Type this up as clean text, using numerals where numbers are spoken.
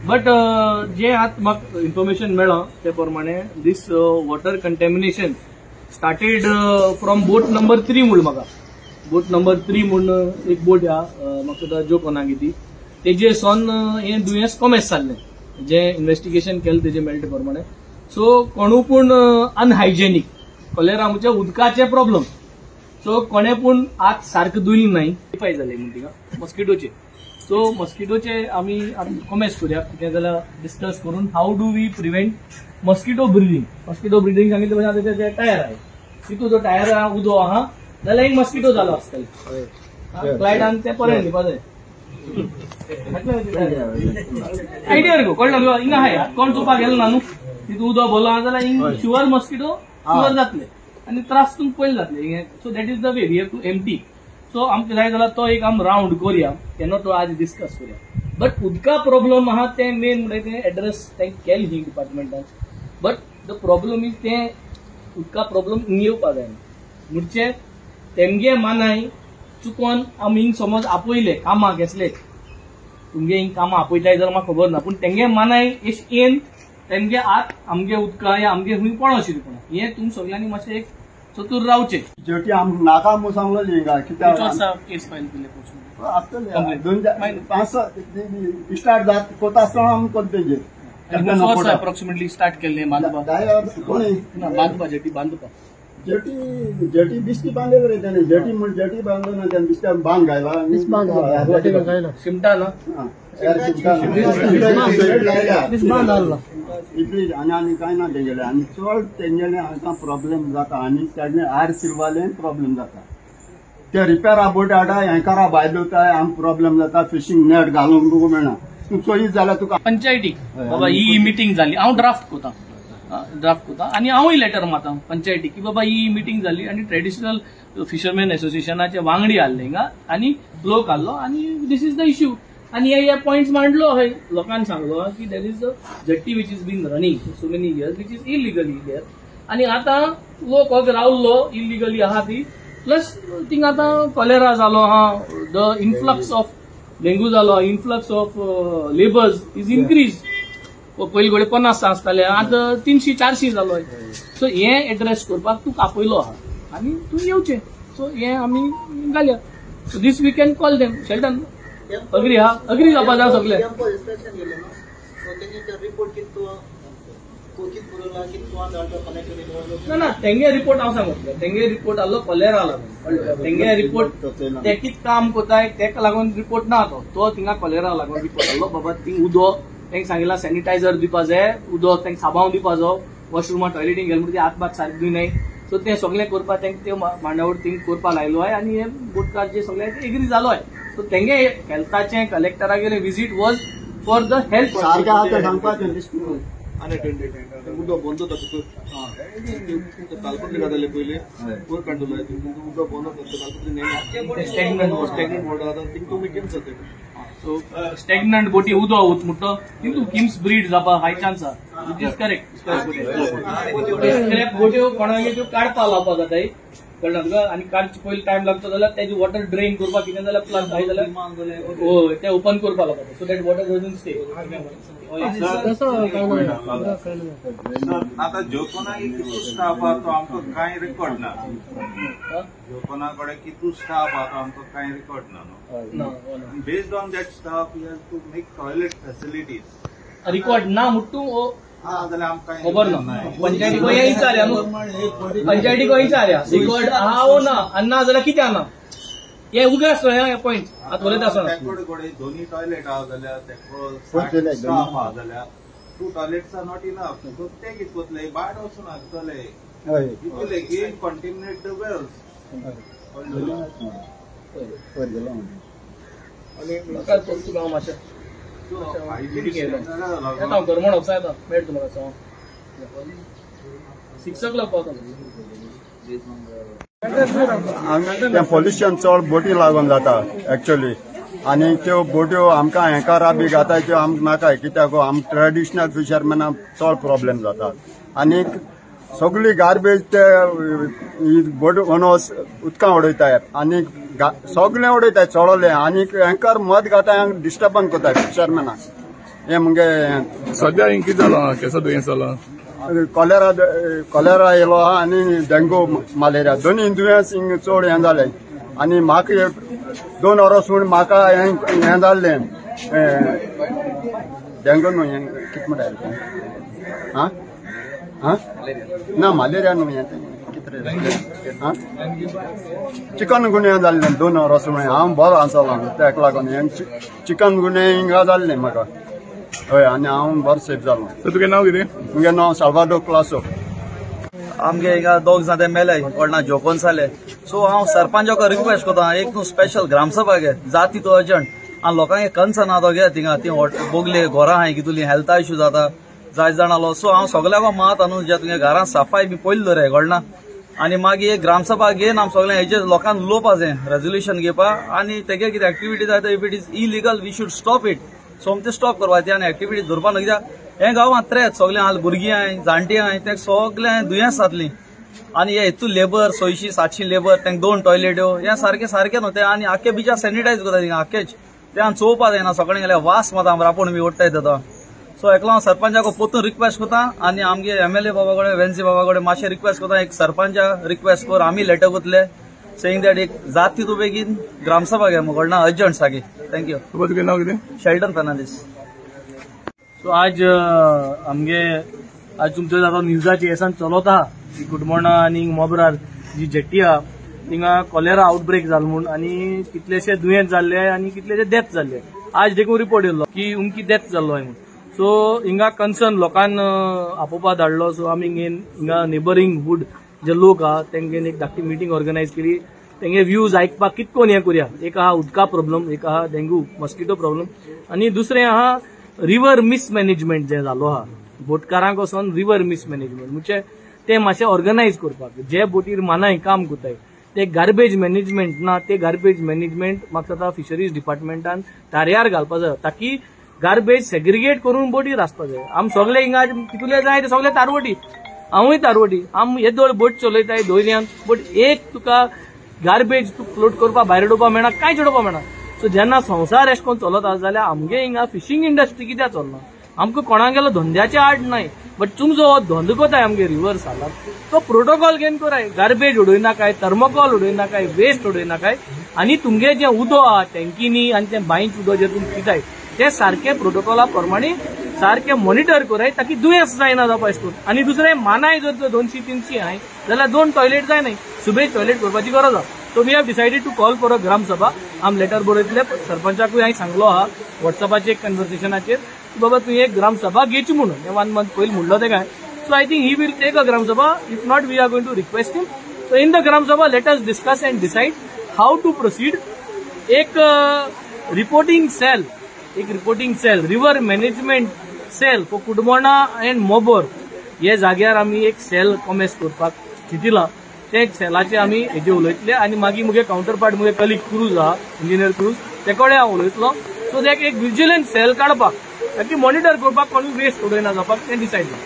But जे आतां म्हाका information मेळ्ळां ते प्रमाणे this water contamination started from boat number 3 म्हूण म्हाका बोट नंबर 3 म्हूण एक बोट आहा म्हाका जो कोणाक ती तेजे सोन हें दुयेंस कॉमेस जाल्लें जे इन्वेस्टिगेशन केलें तेजे मेळटे प्रमाणे. सो कोणू पूण अनहायजेनीक कॉलेरा म्हणजे उदकाचे प्रॉब्लम. सो कोणे पूण आत सारकें धुयलें नाय पाय जाले म्हूण थिंगा मॉस्किटोचे. सो मॉस्किटोचे आमी कॉमेस करुया कितें जाल्यार डिस्कस करून how do we prevent mosquito breeding. Mosquito breeding सांगितलें म्हणजे आतां ते टायर आहा तितू जो टायर आहा उदो आहा जाल्यार एक मॉस्किटो जालो आसतले क्लायडान ते परत न्हिपा जाय. आयडिया रे कळ्ळें तुका हिंगा आहाय कोण चोवपाक गेलो ना न्हू तितू उदो भरलो आहा जाल्यार हिंग शुअर मॉस्किटो शुअर जातले आनी त्रास तुमकां पयलीं जातले. So that is the way we have to empty. So आमकां जाय जाल्यार तो एक आम रावंड करुया केन्ना तो आज डिस्कस करुया. बट उदका प्रॉब्लम आहा तें मेन म्हणजे तें एड्रेस तें केलें ही डिपार्टमेंटान. बट the problem is तें उदका प्रॉब्लम हिंग येवपा जायना म्हणजे तेमगे मानाय चुकोन आमी हिंग समज आपयले कामाक घेतले तुमगे हिंग कामां आपयताय जाल्यार म्हाका खबर ना पूण तेंगे मानाय एश येन तेमगे आत आमगे उदका या आमगे खूंय पडो शिरपणा हें तुमी सगळ्यांनी मातशें एक चतूर रावचें. जेटी आमकां नाका म्हूण सांगलो हिंगा कित्याक केस फायल केले आसतले दोन पांच स्टार्ट जात कोता आसतना आमी कोत तेजेर अप्रॉक्सिमेटली स्टार्ट केल्ले बांदपा बांदपा जेटी बांदपा जेटी जेटी बिस्की बांदले रे त्याने जेटी म्हण जेटी बांदलो ना त्याने बिस्की बांद घायला शिमटा ना इतली आनी आनी कांय ना तेंगेले आनी चड तेंगेले आमकां प्रॉब्लेम जाता आनी तेणे आर सिल्वाले प्रॉब्लेम जाता. ते रिपेरा बोट हाडा हेंकारा भायर दवरताय आमकां प्रॉब्लेम जाता. फिशींग नेट घालूंक तुका मेळना तूं चोयीत जाल्यार तुका पंचायतीक बाबा ही मिटींग जाली हांव ड्राफ्ट कोता आनी हांवूय लेटर मारता पंचायतीक की बाबा ही मिटींग जाली आनी ट्रेडिशनल फिशरमॅन एसोसिएशनाचे वांगडी आहले हिंगा आनी लोक आहलो आनी this is the issue आनी हे पॉयंट्स मांडलो हय लोकांक सांगलो की there is a jetty which is been running so many years which is illegally there आनी आतां लोक हो रावल्लो इलिगली आहा ती प्लस थिंगा आतां कॉलेरा जालो आहा the influx of dengue जालो influx of labours is increase. पयलीं घडये 50 आसताले आतां 300-400 जालो. सो हें एड्रेस करपाक तुका आपयलो आहा आनी तूं येवचें. सो हें आमी घालया. So this we can call them Sheldon agree हा अग्री जावपा जाय सगळे. ना ना तेंगे रिपोर्ट हांव सांगू तेंगे रिपोर्ट आहलो कॉलेरा लागून तेंगे रिपोर्ट ते कित काम कोताय तेका लागून रिपोर्ट ना तो थिंगा कॉलेरा लागून रिपोर्ट आहलो बाबा थिंग उदो तेंका सांगिला सॅनिटायझर दिवपा जाय उदक तेंका साबाव दिवपा जाय वॉशरुमा टॉयलेटीन गेले म्हणटकीर हात भात सारके धुयनाय. सो तें सगळें करपा तेंका त्यो मांडावळ थिंग करपा लायलो आहाय आनी हे बोटकार जे सगळे एग्री जालो आहाय. सो तेंगे हेल्थाचें कलेक्टरागेले visit was for the health. उदक बंद जाता तालपत्री घातले पयले वयर काडटलो उदक बंद जाता तालपत्री स्टॅग्नंट वॉटर जाता थिंग तुमी किम्स जाता. सो स्टॅग्नंट बोटी उदक वत म्हणटा तितू किम्स ब्रीड जावपा हाय चान्स आहा which is correct. Scrap बोट्यो कोणागे त्यो काडपा लावपा जाताय कळ्ळें तुका आनी काडचे पयलीं टायम लागता जाल्यार तेजे वॉटर ड्रेन करपाक कितें जाल्यार प्लग जाय जाल्यार हय तें ओपन करपा लागता so that water doesn't stay. आतां जोकोना कितू स्टाफ आहा तो आमकां कांय रिकॉर्ड ना. जोकोना कडेन कितू स्टाफ आहा तो आमकां कांय रिकॉर्ड ना न्हू. Based on that staff you have to make toilet facilities. Record ना म्हणटू खबर ना पंचायती को विचारया न्हू पंचायती को विचारया रिकॉर्ड आहा वो ना आनी ना जाल्यार कितें ना हे उगें आसता हे पॉयंट आतां उलयता आसतना दोनी टॉयलेट आहा जाल्यार तेका स्टाफ आहा जाल्यार 2 toilets are not enough. So ते कितें कोतले भायर वचून हाडटले it will again contaminate the wells. मातशें येता गरमण ऑफिसा येता मेळटा तुमकां 6 o'clock पावता. तें पोल्युशन चड बोटी लागून जाता एक्चुअली आनी त्यो बोट्यो आमकां हेंकारा बी घाताय त्यो आमकां नाकाय कित्याक आमकां ट्रेडिशनल फिशरमॅनाक चड प्रॉब्लेम जाता आनी सगळी गार्बेज ते बोट वनोस उदकां उडयताय आनी सगळें उडयताय चोडले आनी हेंकार मद घाताय डिस्टर्बन्स कोताय फिशरमॅनाक. हें मुगे सद्या हिंग कितें जालां, केसो दुयेंस जालां? कॉलेरा कॉलेरा येयलो आहा आनी डेंगू मलेरिया दोनूय दुयेंस हिंग चड हें जालें. आनी म्हाका 2 वरां सून म्हाका हें जाल्लें डेंगू न्हू हें कितें म्हणटा आं आं ना मलेरिया न्हू हें कितें आं चिकन गुन्या जाल्लें 2 वरां सून हांव बरो आसलो तेका लागून हें चिकन गुन्या हिंगा जाल्लें म्हाका. हय आनी हांव बरो सेफ जालो. तुगें नांव कितें? मुगे नांव साल्वादोर क्लासो. आमगे हिंगा 2 जाण ते मेले कोणा जोकोन जाले. सो हांव सरपंचाक रिक्वेस्ट करता एक तूं स्पेशल ग्रामसभा घे जाती तूं अर्जंट आनी लोकांक कन्सर्न आहा तो घे थिंगा ती बोगले घरां आहाय कितुली हेल्था इश्यू जाता जायत जाणालो. सो हांव सगल्यांक मात न्हू जे तुगे घरांत सफाय बी पयलीं दवराय कळना आनी मागीर एक ग्रामसभा घेवन आमी सगळें हेजेर लोकांक उलोवपा जाय रेजोल्युशन घेवपा आनी तेगे कितें एक्टिविटी जाय if it is illegal we should stop it. So आमी ते स्टॉप करपा ती आनी एक्टिविटी धरपा न्हू कित्याक हे गांवांत त्रेत सगळे आहात भुरगीं आहाय जाणटीं आहाय ते सगळे दुयेंस जातलीं आनी हे हितून लेबर 600 700 लेबर तांकां 2 टॉयलेट्यो हें सारकें सारकें न्हू ते आनी आख्खे बिचार सॅनिटायज करता थिंगा आख्खेच ते आमी चोवपा जायना सगळें गेल्यार वास मात आमी रापोण बी ओडटाय तो. सो एकलो हांव सरपंचाक पोतून रिक्वेस्ट करता आनी आमगे एमएलए बाबा कडेन वेन्सी बाबा कडेन मातशें रिक्वेस्ट करता एक सरपंचा रिक्वेस्ट कर आमी लेटर करतले सेईंग that एक जात ती तूं बेगीन ग्रामसभा घे मुगो ना अर्जंट सारकी. Thank you. तुगें नांव कितें? शेल्टन फर्नांडीस. सो आज आमगे आज तुमचो आतां न्यूजाचे हेसान चलत आहा की कुटमोणा आनी मोबरार जी जेट्टी आहा थिंगा कॉलेरा आउटब्रेक जाल म्हूण आनी कितलेशे दुयेंत जाल्ले आनी कितलेशे डेथ जाल्ले. आज देखून रिपोर्ट येयल्लो की उमकी डेथ जाल्लो म्हूण. सो हिंगा कन्सर्न लोकांक आपोवपा धाडलो. सो आमी हिंगा नेबरींग हुड जे लोक आहा तेंगेन एक धाकटी मिटींग ऑर्गनायज केली. तेंगे व्यूज आयकपाक कितकोन हें करुया. एक आहा उदका प्रॉब्लम, एक आहा डेंगू मॉस्किटो प्रॉब्लम आनी दुसरें आहा रिवर मिसमॅनेजमेंट जें जालो आहा बोटकारांक वचोन रिवर मिसमॅनेजमेंट म्हणजे ते मातशें ऑर्गनायज करपाक जे बोटीर मानाय काम करताय ते गार्बेज मॅनेजमेंट ना ते गार्बेज मॅनेजमेंट म्हाका आतां फिशरीज डिपार्टमेंटान तारयार घालपा जाय ताकी गार्बेज सेग्रिगेट करून बोटीर आसपा जाय. आम सगळे हिंगा कितले जाय ते सगळे तारवटी, हांवूय तारवटी, आम येदोळ बोट चलयताय दोयऱ्यान बट एक तुका गार्बेज तूं फ्लोट करपा भायर उडोवपा मेळना, कांयच उडोवपा मेळना. सो जेन्ना संवसार एशें करून चलत आसा जाल्यार आमगे हिंगा फिशींग इंडस्ट्री कित्याक चलना? आमकां कोणागेलो धंद्याचे आड नाय बट तुमचो हो धंदो कोताय आमगे रिवर सालार तो प्रोटोकॉल घेवन कराय. गार्बेज उडयनाकाय, थर्मोकॉल उडयनाकाय, वेस्ट उडयनाकाय आनी तुमगे जें उदक आहा टँकीनी आनी तें बांयचें उदक जें तुमी पिताय ते सारकें प्रोटोकॉला प्रमाणे सारकें मॉनिटर कराय ताकी दुयेंस जायना जावपा अशें करून. आनी दुसरें मानाय जर 200-300 आहाय जाल्यार 2 टॉयलेट जाय न्हय, सुबेज टॉयलेट करपाची गरज आहा. So we have decided to call for a gram sabha. आम लेटर बरयतले सरपंचाकूय हांवें सांगलो आहा वॉट्सॅपाचेर कन्वर्सेशनाचेर की बाबा तुवें एक ग्रामसभा घेवची म्हणून हें 1 मंथ पयलीं म्हणलो तें काय. So I think he will take a gram sabha. If not we are going to request him. So in the gram sabha let us discuss and decide how to proceed. एक reporting sale, एक reporting cell river management cell for Cutbona and Mobor हे जाग्यार आमी एक sale कॉमेस करपाक चिंतिला. ते सेलाचे आमी हेजे उलयतले आनी मागीर मुगे कावंटर पार्ट मुगे कलीग क्रूज आहा इंजिनियर क्रूज ते कडेन हांव उलयतलो. सो ते एक विजिलन्स सेल काडपाक ताकी मॉनिटर करपाक कोणूय वेस्ट उडयना जावपाक तें डिसायड जालें.